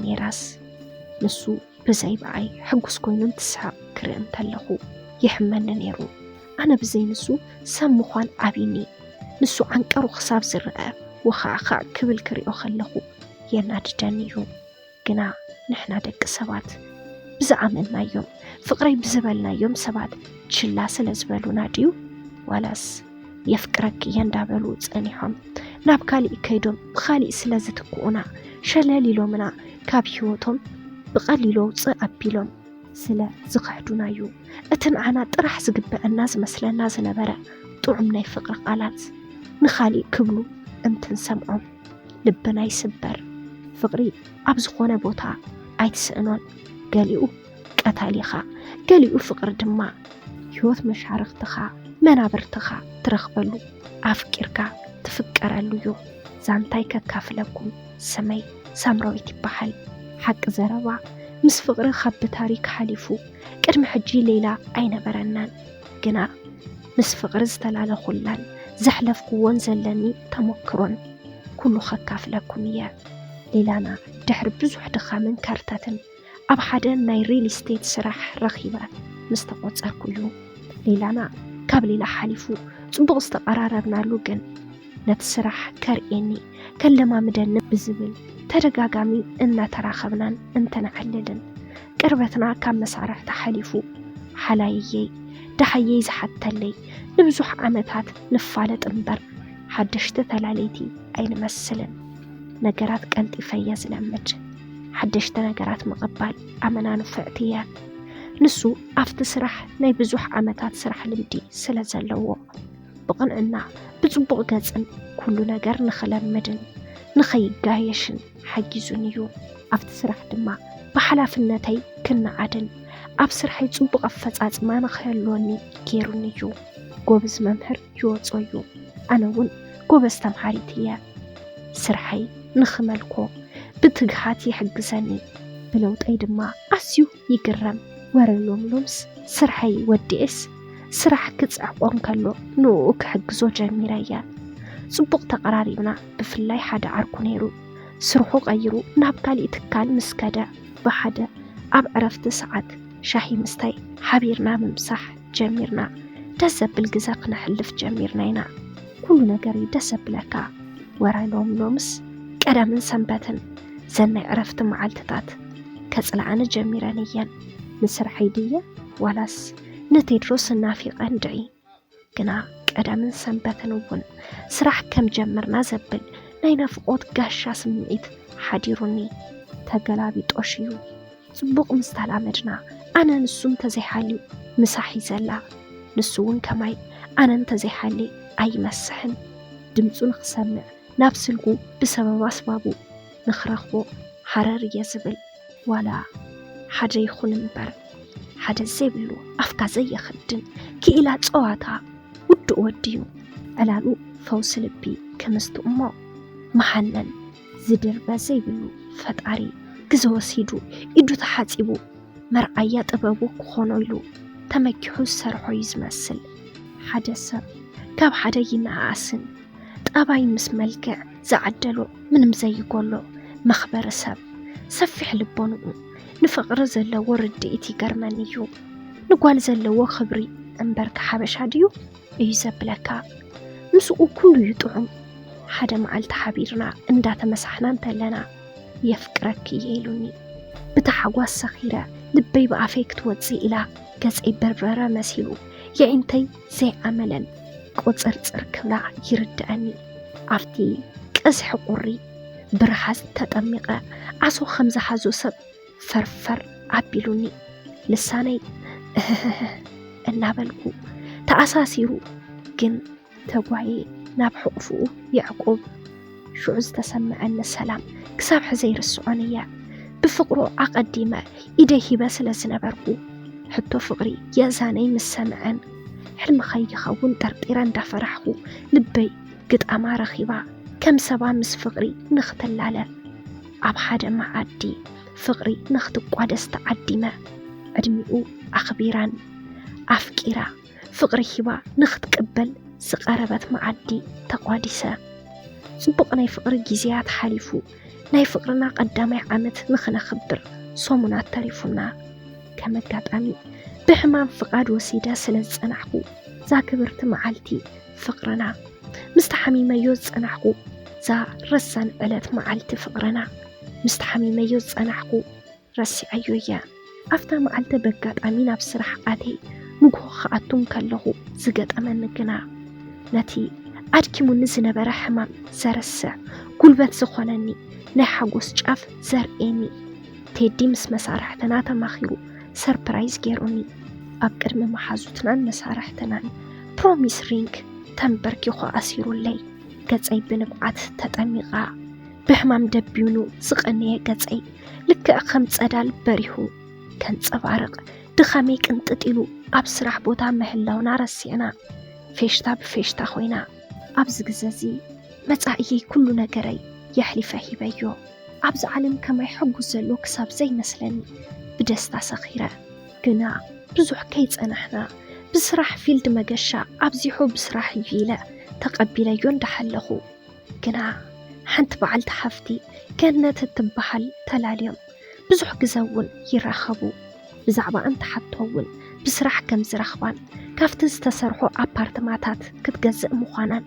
ኔራስ ንሱ ብዘይ ብኣይ ሕጉስ ኮይኑ እንትስሕቕ ክርኢ እንተለኹ ይሕመኒ ነይሩ። ኣነ ብዘይ ንሱ ሰብ ምዃን ኣብይኒ። ንሱ ዓንቀሩ ክሳብ ዝረኣ ወኻዕኻዕ ክብል ክሪኦ ከለኹ የናድደኒ እዩ። ግና ንሕና ደቂ ሰባት ብዝኣመንናዮም፣ ፍቕረይ ብዝበልናዮም ሰባት ችላ ስለ ዝበሉና ድዩ? ዋላስ የፍቅረኪ እየ እንዳበሉ ጸኒሖም ናብ ካሊእ ከይዶም ብኻሊእ ስለ ዝትክኡና ሸለል ኢሎምና ካብ ህይወቶም ብቐሊሉ ኣውጽእ ኣቢሎም ስለ ዝኽሕዱና እዩ። እቲ ንዓና ጥራሕ ዝግበኣና ዝመስለና ዝነበረ ጥዑም ናይ ፍቕሪ ቃላት ንኻሊእ ክብሉ እንትንሰምዖም ልብና ይስበር። ፍቕሪ ኣብ ዝኾነ ቦታ ኣይትስእኖን። ገሊኡ ቀታሊኻ፣ ገሊኡ ፍቕሪ ድማ ህይወት መሻርኽትኻ፣ መናብርትኻ ትረኽበሉ፣ ኣፍቂርካ ትፍቀረሉ እዩ። ዛንታይ ከካፍለኩም፣ ስመይ ሳምራዊት ይበሃል። ሓቂ ዘረባ፣ ምስ ፍቕሪ ካብ ብታሪክ ሓሊፉ ቅድሚ ሕጂ ሌላ ኣይነበረናን። ግና ምስ ፍቕሪ ዝተላለኹላን ዘሕለፍኩዎን ዘለኒ ተሞክሮን ኩሉ ከካፍለኩም እየ። ሌላና ድሕሪ ብዙሕ ድኻምን ከርተትን ኣብ ሓደ ናይ ሪል ስቴት ስራሕ ረኺበ ምስ ተቖጸርኩ እዩ። ሌላና ካብ ሌላ ሓሊፉ ጽቡቕ ዝተቐራረብናሉ ግን ነቲ ስራሕ ከርእየኒ ከለማምደኒ ብዝብል ተደጋጋሚ እናተራኸብናን እንተነዕልልን ቅርበትና ካብ መሳርሕቲ ሓሊፉ ሓላይየይ ደሃየይ ዝሓተለይ ንብዙሕ ዓመታት ንፋለጥ እምበር ሓደሽቲ ተላለይቲ ኣይንመስልን። ነገራት ቀልጢፈ እየ ዝለምድ። ሓደሽቲ ነገራት ምቕባል ኣመና ንፍዕቲ እየ። ንሱ ኣብቲ ስራሕ ናይ ብዙሕ ዓመታት ስራሕ ልምዲ ስለ ዘለዎ ብቕንዕና ብጽቡቕ ገጽን ኩሉ ነገር ንኽለምድን ንኸይጋየሽን ሓጊዙን እዩ። ኣብቲ ስራሕ ድማ ብሓላፍነተይ ክነዓድን ኣብ ስርሐይ ጽቡቕ ኣፈጻጽማ ንኽህልወኒ ገይሩኒ እዩ። ጎብዝ መምህር ይወጾ እዩ። ኣነ እውን ጎበዝ ተምሃሪት እየ። ስርሐይ ንኽመልኮ ብትግሃት ይሕግዘኒ። ብለውጠይ ድማ ኣዝዩ ይግረም። ወረ ሎም ሎምስ ስርሐይ ወዲኤስ ስራሕ ክጽዕቆ እንከሎ ንኡ ክሕግዞ ጀሚረ እየ። ጽቡቕ ተቐራሪብና፣ ብፍላይ ሓደ ዓርኩ ነይሩ። ስርሑ ቀይሩ ናብ ካሊእ ትካል ምስ ከደ ብሓደ ኣብ ዕረፍቲ ሰዓት ሻሂ ምስታይ ሓቢርና ምምሳሕ ጀሚርና። ደስ ዘብል ግዘ ክነሕልፍ ጀሚርና ኢና። ኩሉ ነገር'ዩ ደስ ዘብለካ። ወረ ሎም ሎምስ ቀዳምን ሰንበትን ዘን ናይ ዕረፍቲ መዓልትታት ከጽልኣኒ ጀሚረን እየን። ንስርሐይ ድየ ዋላስ ንቴድሮስ እናፊቐ እንድዒ? ግና ቀዳምን ሰንበትን እውን ስራሕ ከም ጀመርና ዘብል ናይ ናፍቖት ጋሻ ስምዒት ሓዲሩኒ። ተገላቢጦሽ እዩ። ጽቡቕ ምስ ተላመድና ኣነ ንሱ እንተዘይሃልዩ ምሳሕ ይዘላ፣ ንሱ እውን ከማይ ኣነ እንተዘይሃልየ ኣይመስሕን። ድምጹ ንኽሰምዕ ናብ ስልኩ ብሰበብ ኣስባቡ ንኽረኽቦ ሃረር እየ ዝብል። ዋላ ሓደ ይኹን እምበር ሓደ ዘይብሉ ኣፍካ ዘየኽድን ክኢላ ጸዋታ ውዱእ ወዲ እዩ። ዕላሉ ፈውሲ ልቢ ክምስቱ እሞ መሓነን ዝድርበ ዘይብሉ ፈጣሪ ግዘ ወሲዱ ኢዱ ተሓጺቡ መርኣያ ጥበቡ ክኾኖ ኢሉ ተመኪሑ ዝሰርሖ እዩ ዝመስል። ሓደ ሰብ ካብ ሓደ ይነኣኣስን ጠባይ ምስ መልክዕ ዝዓደሎ ምንም ዘይጎሎ መኽበሪ ሰብ ሰፊሕ ልቦንኡ ንፍቕሪ ዘለዎ ርድኢት ይገርመኒ እዩ። ንጓል ዘለዎ ክብሪ እምበርካ ሓበሻ ድዩ እዩ ዘብለካ። ምስኡ ኩሉ እዩ ጥዑም። ሓደ መዓልቲ ሓቢርና እንዳተመሳሕና እንተለና የፍቅረኪ እየ ኢሉኒ። ብታሓጓስ ሰኺረ ልበይ ብኣፈይ ክትወፅእ ኢላ ገፀይ በርበረ መሲሉ የዒንተይ ዘይኣመለን ቁፅርፅር ክብላ ይርድኣኒ። ኣብቲ ቀዝሒ ቁሪ ብርሃጽ ተጠሚቐ ዓሶ ከም ዝሓዞ ሰብ ፈርፈር ኣቢሉኒ። ልሳነይ እህህህ እናበልኩ ተኣሳሲሩ ግን ተጓየ ናብ ሕቑፍኡ ያዕቆብ። ሽዑ ዝተሰምዐኒ ሰላም ክሳብ ሕዚ ኣይርስዖን እየ። ብፍቕሩ ኣቐዲመ ኢደይ ሂበ ስለ ዝነበርኩ ሕቶ ፍቕሪ የእዛነይ ምስ ሰምዐን ሕልሚ ከይኸውን ጠርጢረ እንዳፈራሕኩ ልበይ ግጣማ ረኺባ ከም ሰባ ምስ ፍቕሪ ንኽትላለ ኣብ ሓደ መኣዲ ፍቕሪ ንኽትቋደስ ተዓዲመ ዕድሚኡ ኣኽቢራን ኣፍቂራ ፍቕሪ ሂባ ንኽትቅበል ዝቐረበት መኣዲ ተቋዲሰ። ጽቡቕ ናይ ፍቕሪ ግዜያት ሓሊፉ ናይ ፍቕርና ቀዳማይ ዓመት ንኽነኽብር ሰሙናት ተሪፉና። ከም ኣጋጣሚ ብሕማም ፍቓድ ወሲደ ስለ ዝጸናሕኩ፣ እዛ ክብርቲ መዓልቲ ፍቕርና ምስ ተሓሚመዮ ዝጸናሕኩ፣ እዛ ረሳን ዕለት መዓልቲ ፍቕርና ምስ ተሓሚመዮ ዝጸናሕኩ፣ ረሲዐዮ እየ። ኣብታ መዓልቲ በጋጣሚ ናብ ስራሕ ኣትየ ንግሆ ክኣቱ እንከለኹ ዝገጠመኒ ግና፣ ነቲ ኣድኪሙኒ ዝነበረ ሕማም ዘረስዕ፣ ጉልበት ዝኾነኒ ናይ ሓጎስ ጫፍ ዘርእየኒ፣ ቴዲ ምስ መሳርሕትና ተማኺሩ ሰርፕራይዝ ገይሩኒ። ኣብ ቅድሚ መሓዙትናን መሳርሕትናን ፕሮሚስ ሪንግ ተንበርኪኹ ኣሲሩለይ። ገጸይ ብንብዓት ተጠሚቓ፣ ብሕማም ደቢኑ ዝቐነየ ገጸይ ልክዕ ከም ጸዳል በሪሁ ከንጸባርቕ፣ ድኻመይ ቅንጥጥ ኢሉ ኣብ ስራሕ ቦታ ምህላውና ረሲዕና፣ ፌሽታ ብፌሽታ ኮይና። ኣብዚ ግዘ እዚ መጻኢየይ ኩሉ ነገረይ የሕሊፈ ሂበዮ። ኣብዚ ዓለም ከማይ ሕጉስ ዘሎ ክሳብ ዘይመስለኒ ብደስታ ሰኺረ። ግና ብዙሕ ከይጸናሕና፣ ብስራሕ ፊልድ መገሻ ኣብዚሑ ብስራሕ እዩ ኢለ ተቐቢለዮ እንዳሃለኹ፣ ግና ሓንቲ በዓልቲ ሓፍቲ ገነት እትበሃል ተላልዮም ብዙሕ ግዘ እውን ይራኸቡ። ብዛዕባ እንተሓቶ እውን ብስራሕ ከም ዝረኽባን ካብቲ ዝተሰርሖ ኣፓርትማታት ክትገዝእ ምዃናን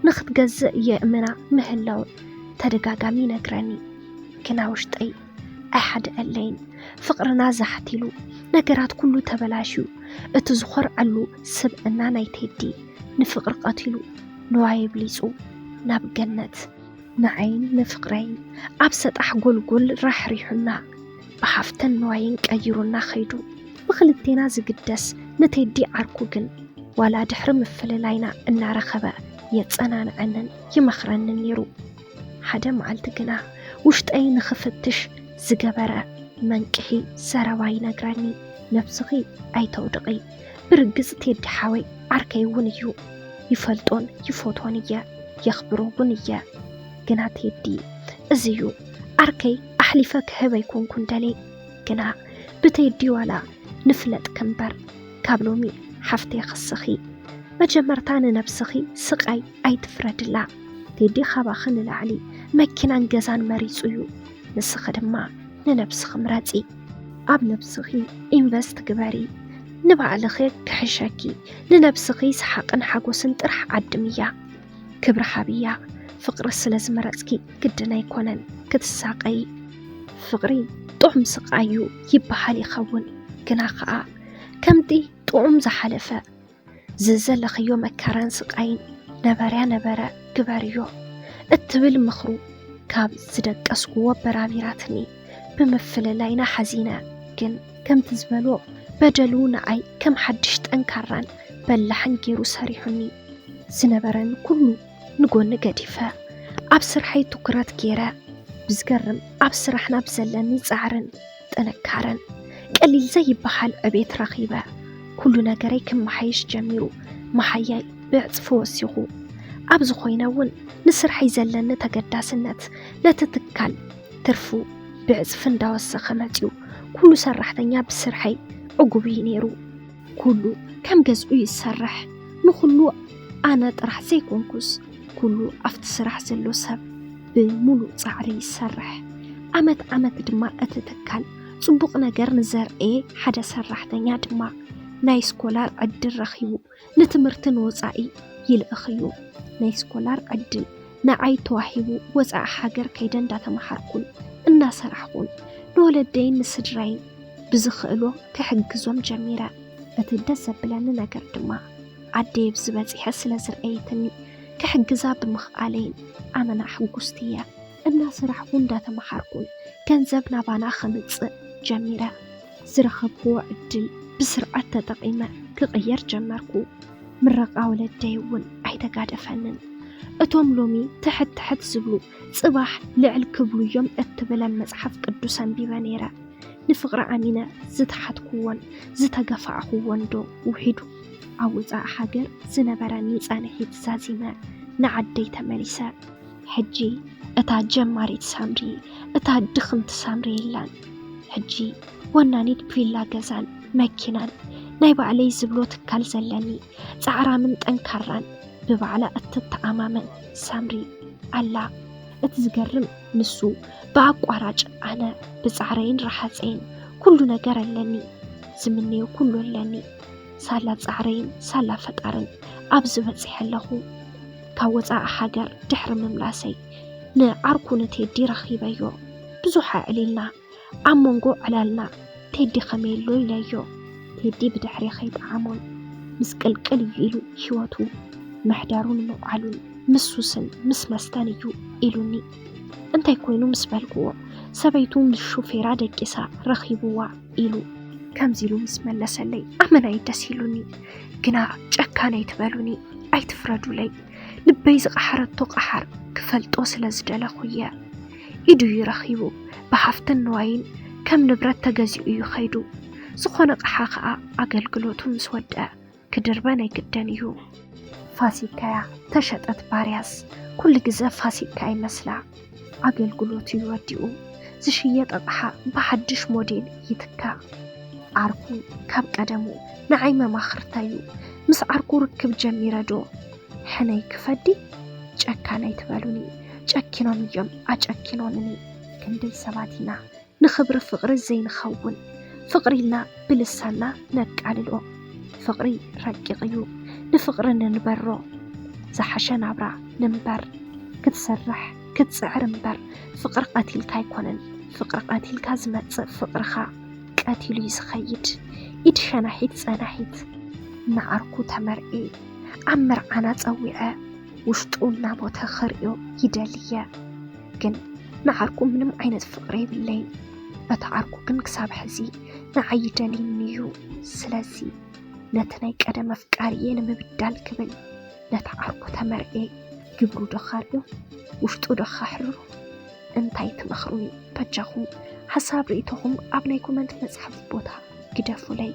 ንኽትገዝእ የእምና ምህላውን ተደጋጋሚ ይነግረኒ። ግና ውሽጠይ ኣይሓድአለይን። ፍቕርና ዛሕቲሉ፣ ነገራት ኩሉ ተበላሽዩ። እቲ ዝኾርዐሉ ስብእና ናይ ቴዲ ንፍቕሪ ቀቲሉ፣ ንዋይ ኣብሊጹ ናብ ገነት። ንዓይን ንፍቕረይን ኣብ ሰጣሕ ጎልጎል ራሕሪሑና፣ ብሃፍትን ንዋይን ቀይሩና ኸይዱ። ብኽልቴና ዝግደስ ንቴዲ ዓርኩ ግን፣ ዋላ ድሕሪ ምፍልላይና እናረኸበ የጸናንዐንን ይመኽረንን ነይሩ። ሓደ መዓልቲ ግና ውሽጠይ ንኽፍትሽ ዝገበረ መንቅሒ ዘረባ ይነግረኒ። ነብስኺ ኣይተውድቒ። ብርግጽ ቴዲ ሓወይ ዓርከይ እውን እዩ። ይፈልጦን ይፎቶን እየ፣ የኽብሮ እውን እየ። ግና ቴዲ እዚ እዩ ዓርከይ፣ ኣሕሊፈ ክህብ ኣይኮንኩን ደልየ። ግና ብቴዲ ዋላ ንፍለጥ ክምበር፣ ካብ ሎሚ ሓፍተይ ክስኺ። መጀመርታ ንነብስኺ ስቓይ ኣይትፍረድላ። ቴዲ ካባኺ ንላዕሊ መኪናን ገዛን መሪጹ እዩ። ንስኺ ድማ ንነብስኺ ምረጺ። ኣብ ነብስኺ ኢንቨስት ግበሪ። ንባዕልኺ ክሕሸኪ፣ ንነብስኺ ሰሓቕን ሓጎስን ጥራሕ ዓድምያ። ክብሪ ሃብያ። ፍቕሪ ስለ ዝመረጽኪ ግድን ኣይኮነን ክትሳቐዪ። ፍቕሪ ጥዑም ስቓይ እዩ ይበሃል ይኸውን፣ ግና ኸኣ ከምቲ ጥዑም ዝሓለፈ፣ ዘዘለኽዮ መከራን ስቓይን ነበረያ ነበረ ግበርዮ እትብል ምኽሩ ካብ ዝደቀስኩዎ በራቢራትኒ። ብምፍልላይና ሓዚነ፣ ግን ከምቲ ዝበሎ በደሉ ንዓይ ከም ሓድሽ ጠንካራን በላሕን ገይሩ ሰሪሑኒ። ዝነበረኒ ኩሉ ንጎኒ ገዲፈ፣ ኣብ ስርሐይ ትኩረት ገይረ። ብዝገርም፣ ኣብ ስራሕና ብዘለኒ ጻዕርን ጥንካረን ቀሊል ዘይበሃል ዕቤት ረኺበ። ኩሉ ነገረይ ክመሓየሽ ጀሚሩ፣ መሓያይ ብዕጽፊ ወሲኹ። ኣብዚ ኮይነ እውን ንስርሐይ ዘለኒ ተገዳስነት፣ ነቲ ትካል ትርፉ ብዕጽፊ እንዳወሰኸ መጺኡ። ኩሉ ሰራሕተኛ ብስርሐይ ዕጉብ እዩ ነይሩ። ኩሉ ከም ገዝኡ ይሰርሕ። ንኹሉ ኣነ ጥራሕ ዘይኮንኩስ፣ ኩሉ ኣብቲ ስራሕ ዘሎ ሰብ ብምሉእ ጻዕሪ ይሰርሕ። ዓመት ዓመት ድማ እቲ ትካል ጽቡቕ ነገር ንዘርእየ ሓደ ሰራሕተኛ ድማ ናይ ስኮላር ዕድል ረኺቡ ንትምህርቲ ንወጻኢ ይልእኽ እዩ። ናይ ስኮላር ዕድል ንዓይ ተዋሂቡ፣ ወጻኢ ሃገር ከይደ እንዳተመሃርኩን እናሰራሕኩን ንወለደይን ንስድራይን ብዝኽእሎ ክሕግዞም ጀሚረ። እቲ ደስ ዘብለኒ ነገር ድማ፣ ዓደይ ኣብዚ በጺሐ ስለ ዝረኣየትኒ ክሕግዛ ብምኽኣለይን ኣመና ሕጉስቲ እየ። እናሰራሕኩ እንዳተመሃርኩን ገንዘብ ናባና ከምጽእ ጀሚረ። ዝረኸብክዎ ዕድል ብስርዓት ተጠቒመ ክቕየር ጀመርኩ። ምረቓ ወለደይ እውን ኣይተጋደፈንን። እቶም ሎሚ ትሕት ትሕት ዝብሉ፣ ጽባሕ ልዕል ክብሉ እዮም እትብል ኣብ መጽሓፍ ቅዱስ ኣንቢበ ነይረ። ንፍቕሪ ኣሚነ ዝተሓትኩዎን ዝተገፋዕኩዎን ዶ ውሒዱ? ኣብ ወጻኢ ሃገር ዝነበረኒ ጻንሒት ዛዚመ ንዓደይ ተመሊሰ። ሕጂ እታ ጀማሪት ሳምሪ፣ እታ ድኽምቲ ሳምሪ የላን። ሕጂ ወናኒት ቪላ ገዛን መኪናን፣ ናይ ባዕለይ ዝብሎ ትካል ዘለኒ፣ ጻዕራምን ጠንካራን፣ ብባዕላ እትተኣማመን ሳምሪ ኣላ። እቲ ዝገርም ንሱ ብኣቋራጭ ኣነ ብጻዕረይን ረሓጸይን ኩሉ ነገር ኣለኒ፣ ዝምነዮ ኩሉ ኣለኒ። ሳላ ጻዕረይን ሳላ ፈጣርን ኣብዚ በጺሐ ኣለኹ። ካብ ወጻኢ ሃገር ድሕሪ ምምላሰይ ንዓርኩ ንቴዲ ረኺበዮ። ብዙሕ ኣዕሊልና፣ ኣብ መንጎ ዕላልና ቴዲ ከመይ ኣሎ ኢለዮ። ቴዲ ብድሕሪ ከይጠዓሞን ምስቅልቅል እዩ ኢሉ ህይወቱ ምሕደሩን ምውዓሉን ምስ ሱስን ምስ መስተን እዩ ኢሉኒ። እንታይ ኮይኑ ምስ በልክዎ፣ ሰበይቱ ምስ ሹፌራ ደቂሳ ረኺብዋ ኢሉ ከምዚ ኢሉ ምስ መለሰለይ ኣመናይ ደስ ኢሉኒ። ግና ጨካን ኣይትበሉኒ፣ ኣይትፍረዱለይ። ልበይ ዝቐሓረቶ ቀሓር ክፈልጦ ስለ ዝደለኹ እየ። ኢዱ እዩ ረኺቡ፣ ብሃፍትን ንዋይን ከም ንብረት ተገዚኡ እዩ ኸይዱ። ዝኾነ ኣቕሓ ኸኣ ኣገልግሎቱ ምስ ወድአ ክድርበ ናይ ግድን እዩ። ፋሲካያ ተሸጠት ባርያስ ኩሉ ግዘ ፋሲካ ይመስላ። ኣገልግሎቱ እዩ ወዲኡ፣ ዝሽየጥ ኣቕሓ ብሓድሽ ሞዴል ይትካእ። ዓርኩ ካብ ቀደሙ ንዓይ መማኽርተይ እዩ። ምስ ዓርኩ ርክብ ጀሚረ ዶ ሕነይ ክፈዲ? ጨካን ኣይትበሉኒ፣ ጨኪኖም እዮም ኣጨኪኖንኒ። ክንደይ ሰባት ኢና ንኽብሪ ፍቕሪ ዘይንኸውን። ፍቕሪ ኢልና ብልሳንና ነቃልሎ። ፍቕሪ ረቂቕ እዩ፣ ንፍቕሪ ንንበሮ። ዝሓሸ ናብራ ንንበር። ክትሰርሕ ክትጽዕር እምበር ፍቕሪ ቀቲልካ ኣይኮነን። ፍቕሪ ቀቲልካ ዝመጽእ ፍቕርኻ ቀቲሉ እዩ ዝኸይድ። ኢድ ሸናሒት ጸናሒት። ንዓርኩ ተመርዕየ፣ ኣብ መርዓና ጸዊዐ፣ ውሽጡ እናሞተ ክርእዮ ይደሊ እየ። ግን ንዓርኩ ምንም ዓይነት ፍቕሪ የብለይን። እቲ ዓርኩ ግን ክሳብ ሕዚ ንዓይ ይደልይኒ እዩ። ስለዚ ነቲ ናይ ቀደም ኣፍቃሪየ ንምብዳል ክብል ነቲ ዓርኩ ተመርዕየ። ግብሩ ዶ ኻርእዮ? ውሽጡ ዶ ኻሕርሮ? እንታይ ትመኽሩኒ? በጃኹም ሓሳብ ርእይቶኹም ኣብ ናይ ኮመንት መጽሓፍ ቦታ ግደፉለይ።